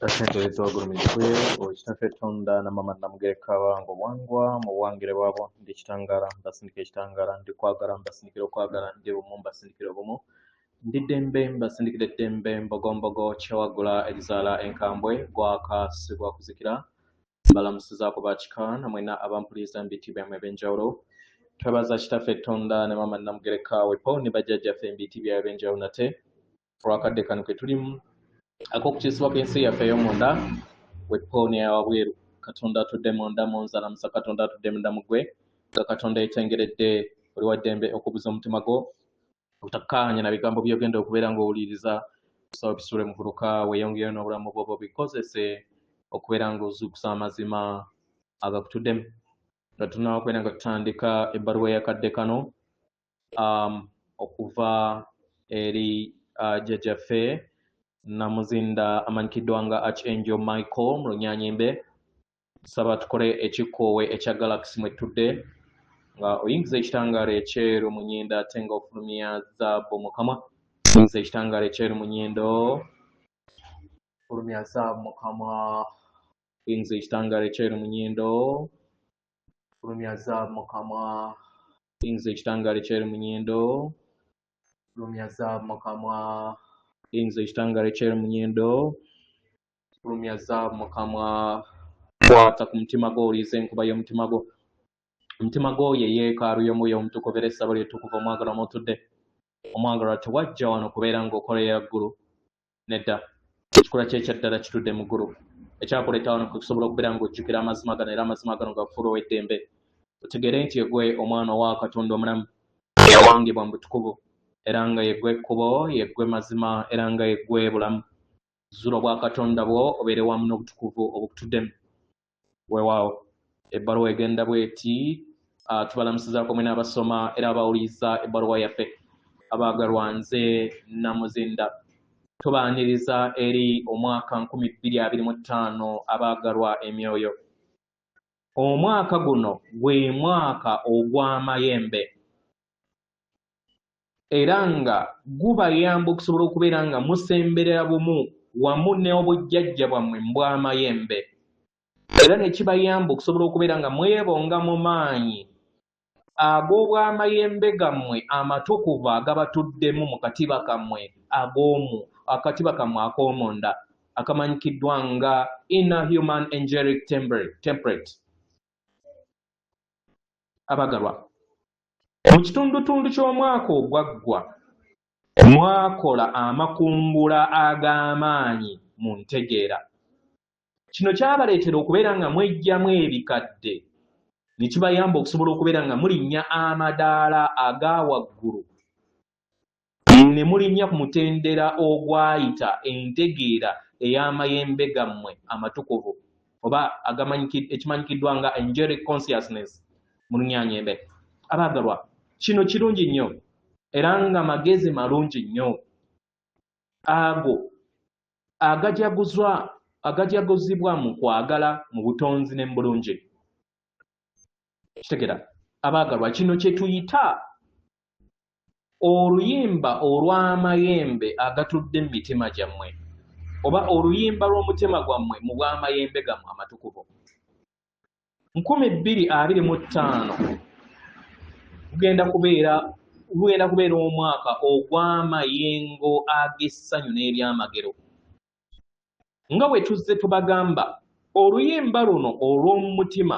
Atenderezebwa agulumizibwe Kitaffe Tonda na Maama Namugereka abange obuwangwa mu buwangire bwabwo. Ndi kitangaala mbasindikira ekitangaala, ndi kwagala mbasindikira okwagala, ndi bumu mbasindikira obumu, ndi ddembe mbasindikira eddembe, mbogombogo kyewaggula erizaala enkambwe, gwaka si gwa kuzikira. Mbalamusizaako bakika na mwena abampuliriza mu biti byammwe eby'enjawulo. Twebaza Kitaffe Tonda ne Maama Namugereka wepo ne bajjajjaffe mu biti byabwe eby'enjawulo nate olw'akadde kano ke tulimu ak'okukyusibwa kw'ensi yaffe ey'omunda wepo n'eyawabweru. Katonda atudde munda mu nze alamusa Katonda atudde munda mu ggwe, nga Katonda yeetengeredde oli wa ddembe okubuza omutima gwo obutakkaanya na bigambo by'ogenda okubeera ng'owuliriza. Kusaba bisule muguluka weeyongereyo n'obulamu bwo bikozese okubeera ng'ozuukusa amazima agakutuddemu. Nga tunnaba kubeera nga tutandika ebbaluwa ey'akadde kano okuva eri jjajjaffe Namuzinda amanyikiddwa nga Archangel Michael mu Lunyanyimbe, nsaba tukole ekikoowe ekya Galaxy mwe tutudde nga oyingiza ekitangaala ekyeru mu nnyindo ate nga ofulumya zaabu mu kamwa. Oyingiza ekitangaala ekyeru mu nnyindo, fulumya zaabu mu kamwa. Oyingiza ekitangaala ekyeru mu nnyindo, fulumya zaabu mu kamwa. Oyingiza ekitangaala ekyeru mu nnyindo, fulumya zaabu mu kamwa. Oyingiza ekitangaala ekyeru mu nnyindo, fulumya zaabu mu kamwa. Kwata ku mutima gwo owulirize enkuba y'omutima gwo. Omutima gwo ye yeekaalu y'omwoyo omutukuvu era essabo lye ettukuvu omwagalwa mw'otudde. Omwagalwa tewajja wano kubeera ng'okolera ggulu. Nedda. Ekikula kye ekya ddala kitudde mu ggulu. Ekyakuleeta wano kwe kusobola okubeera ng'ojjukira amazima gano era amazima gano gakufuule ow'eddembe. Otegeere nti yeggwe omwana owa Katonda omulamu eyawangibwa mu butukuvu era nga yeggwe ekkubo, yeggwe mazima era nga yeggwe bulamu. Zuula obwakatonda bwo obeere wamu n'obutukuvu obukutuddemu. Weewaawo ebbaluwa egenda bw'eti, tubalamusizaako mwena abasoma era abawuliriza ebbaluwa yaffe. Abaagalwa nze Namuzinda. Tubaaniriza eri omwaka 2025 abaagalwa emyoyo. Omwaka guno gwe mwaka ogw'amayembe era nga gubayamba okusobola okubeera nga musemberera bumu wamu n'obujjajja bwammwe mu bw'amayembe era ne kibayamba okusobola okubeera nga mwebonga mu maanyi ag'obw'amayembe gammwe amatukuvu agabatuddemu mu katiba kammwe ag'omu akatiba kammwe ak'omunda akamanyikiddwa nga inner human angelic temperate. Abagalwa, mu kitundutundu ky'omwaka ogwaggwa mwakola amakungula ag'amaanyi mu ntegeera. Kino kyabaleetera okubeera nga mweggyamu ebikadde ne kibayamba okusobola okubeera nga mulinnya amadaala aga waggulu ne mulinnya ku mutendera ogwayita entegeera ey'amayembe gammwe amatukuvu oba ekimanyikiddwa nga angelic consciousness mu Lunyanyembe. Abaagalwa, kino kirungi nnyo era nga magezi malungi nnyo ago agajaguzibwa mu kwagala, mu butonzi ne mu bulungi. Kitegera abaagalwa, kino kye tuyita oluyimba olw'amayembe agatudde mu mitima gyammwe oba oluyimba lw'omutima gwammwe mu bw'amayembe gammwe amatukuvu. 2025 gugenda kubeera omwaka ogw'amayengo ag'essanyu n'ebyamagero. Nga bwe tuzze tubagamba, oluyimba luno olw'omu mutima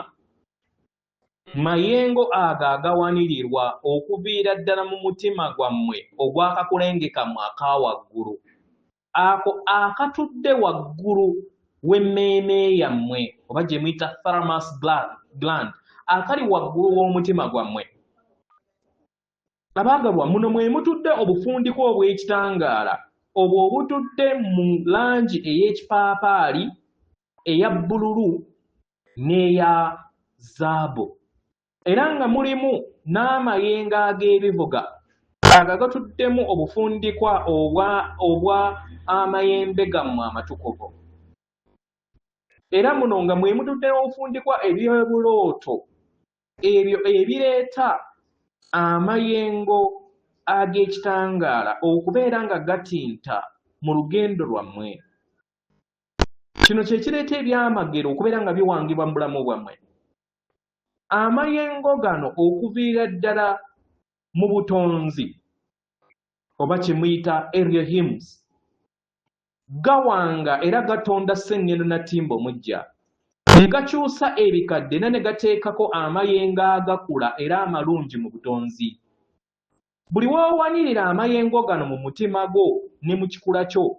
mayengo ago agawanirirwa okuviira ddala mu mutima gwammwe ogw'akakulenge kammwe aka waggulu, ako akatudde waggulu w'emmeeme yammwe oba gye muyita thalamus gland, akali waggulu w'omutima gwammwe. Abaagalwa, muno mwe mutudde obufundikwa obw'ekitangaala obwo obutudde mu langi ey'ekipaapaali, eya bbululu n'eya zaabu, era nga mulimu n'amayengo ag'ebivuga ago agatuddemu obufundikwa obwa amayembe gammwe amatukuvu. Era muno nga mwe mutudde n'obufundikwa eby'obulooto ebyo ebireeta amayengo ag'ekitangaala okubeera nga gatinta mu lugendo lwammwe. Kino kye kireeta ebyamagero okubeera nga biwangibwa mu bulamu bwammwe. Amayengo gano okuviira ddala mu butonzi oba kye muyita aerial hymns gawanga era gatonda sseŋŋendo na ttimba omuggya ne gakyusa ebikadde era ne gateekako amayengo agakula era amalungi mu butonzi. Buli w'owanirira amayengo gano mu mutima gwo ne mu kikula kyo,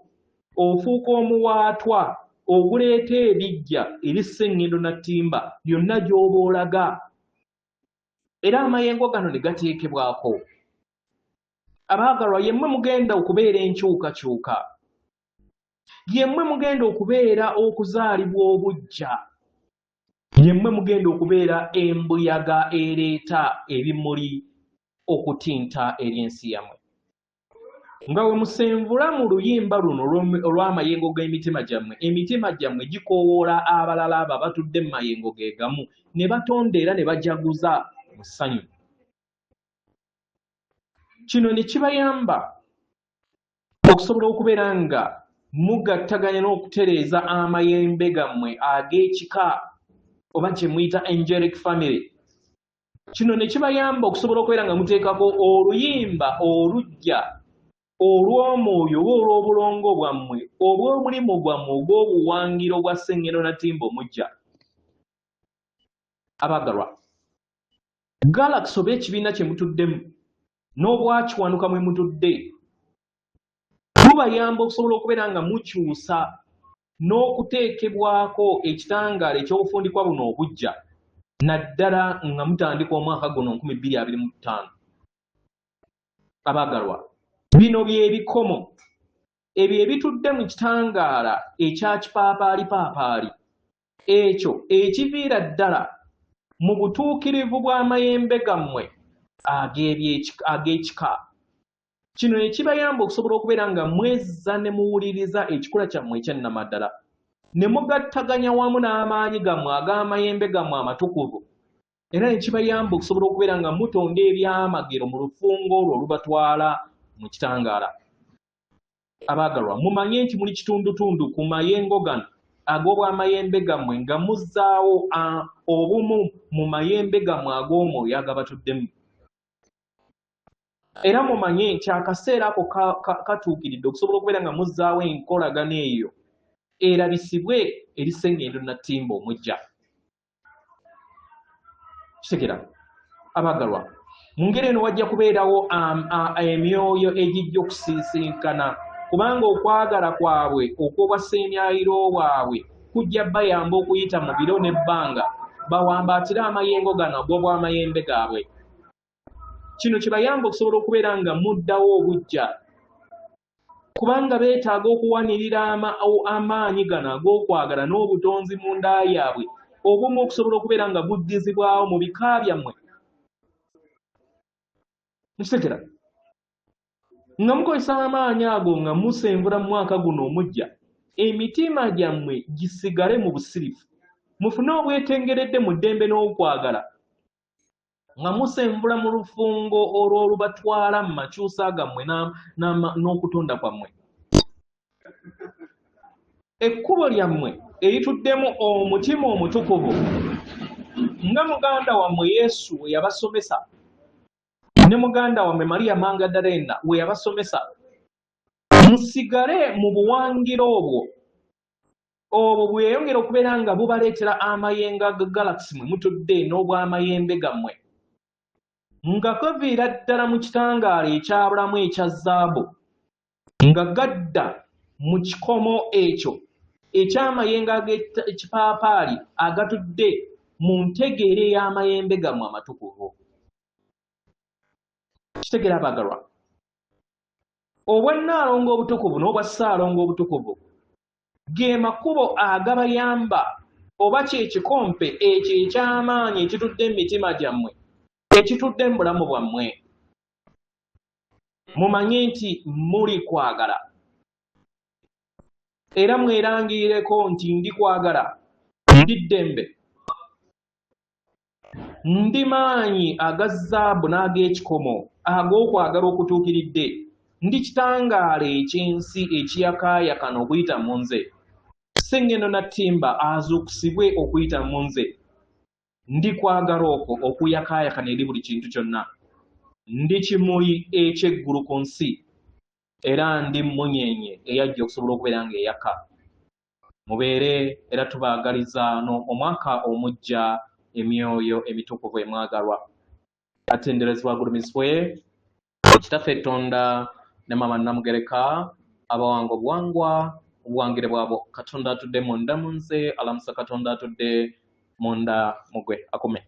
ofuuka omuwaatwa oguleeta ebiggya eri sseŋŋendo na ttimba yonna gy'oba olaga. Era amayengo gano ne gateekebwako. Abaagalwa, yemmwe mugenda okubeera enkyukakyuka. Yemmwe mugenda okubeera okuzaalibwa obuggya. Yemmwe mugenda okubeera embuyaga ereeta ebimuli okutinta eri ensi yammwe. Nga we musenvula mu luyimba luno olw'amayengo g'emitima gyammwe, emitima gyammwe gikoowoola abalala abo abatudde mu mayengo ge gamu ne batonda era ne bajaguza mu ssanyu. Kino ne kibayamba okusobola okubeera nga mugattaganya n'okutereeza amayembe gammwe ag'ekika oba kye muyita angelic family. Kino ne kibayamba okusobola okubeera nga muteekako oluyimba oluggya olw'omwoyo oba olw'obulongo bwammwe obw'omulimu gwammwe ogw'obuwangiro bwa Sseŋŋendo na Ttimba omuggya. Abaagalwa, Galaxy oba ekibiina kye mutuddemu n'obwakiwanuka mwe mutudde bubayamba okusobola okubeera nga mukyusa n'okuteekebwako ekitangaala eky'obufundikwa buno obuggya naddala nga mutandika omwaka guno 2025. Abaagalwa, bino bye bikomo ebyo ebitudde mu kitangaala ekya kipaapaalipaapaali ekyo ekiviira ddala mu butuukirivu bw'amayembe gammwe ag'ekika. Kino ne kibayamba okusobola okubeera nga mwezza ne muwuliriza ekikula kyammwe ekyannamaddala, ne mugattaganya wamu n'amaanyi gammwe ag'amayembe gammwe amatukuvu, era ne kibayamba okusobola okubeera nga mutonda ebyamagero mu lufungo olwo olubatwala mu kitangaala. Abaagalwa, mumanye nti muli kitundutundu ku mayengo gano ag'obwamayembe gammwe nga muzzaawo obumu mu mayembe gammwe ag'omwoyo agabatuddemu. Era mumanye nti akaseera ako katuukiridde okusobola okubeera nga muzzaawo enkolagana eyo erabisibwe eri Ssengendo Nattimba omuggya. Kitegera abagalwa, mu ngeri eno wajja kubeerawo emyoyo egijja okusisinkana, kubanga okwagala kwabwe okw'obwasseemyayiro bwabwe kujja bayamba okuyita mu biro n'ebbanga bawambaatire amayengo gano ag'obwamayembe gaabwe. Kino kibayamba okusobola okubeera nga muddawo obuggya, kubanga beetaaga okuwanirira amaanyi gano ag'okwagala n'obutonzi mu nda yaabwe obumu okusobola okubeera nga buddizibwawo mu bika byammwe. Mukitegera? Nga mukozesa amaanyi ago nga musenvula mu mwaka guno omuggya, emitima gyammwe gisigale mu busirifu, mufune obwetengeredde mu ddembe n'okwagala, nga musenvula mu lufungo olw'olubatwala mu makyusa gammwe n'okutonda kwammwe. Ekkubo lyammwe erituddemu omutima omutukuvu, nga muganda wammwe Yesu we yabasomesa ne muganda wammwe Mariya Mangadalena we yabasomesa, musigale mu buwangiro obwo. Obwo bweyongera okubeera nga bubaleetera amayengo aga galaxy mwe mutudde n'obwamayembe gammwe, nga gaviira ddala mu kitangaala ekyabulamu ekya zaabu, nga gadda mu kikomo ekyo eky'amayengo ag'ekipaapaali agatudde mu ntegeera ey'amayembe gammwe amatukuvu. Kitegeera abaagalwa? Obwannaalongo obutukuvu n'obwa ssaalongo obutukuvu ge makubo agabayamba oba kye kikompe ekyo eky'amaanyi ekitudde mu mitima gyammwe, ekitudde mu bulamu bwammwe. Mumanye nti muli kwagala, era mwerangirireko nti ndi kwagala, ndi ddembe, ndi maanyi aga zaabu n'ag'ekikomo ag'okwagala okutuukiridde, ndi kitangaala eky'ensi ekiyakaayakana okuyita mu nze. Sengendo Nattimba azuukusibwe okuyita mu nze. Ndi kwagala okwo okuyakaayakana eri buli kintu kyonna. Ndi kimuli eky'eggulu ku nsi, era ndi mmunyeenye eyajja okusobola okubeera ng'eyaka. Mubeere era tubaagaliza omwaka omuggya emyoyo emitukuvu emwagalwa. Atenderezebwa agulumizibwe Kitaffe Tonda ne Maama Namugereka abawanga obuwangwa obuwangire bwabwo. Katonda atudde munda mu nze alamusa Katonda atudde munda mu gwe akume.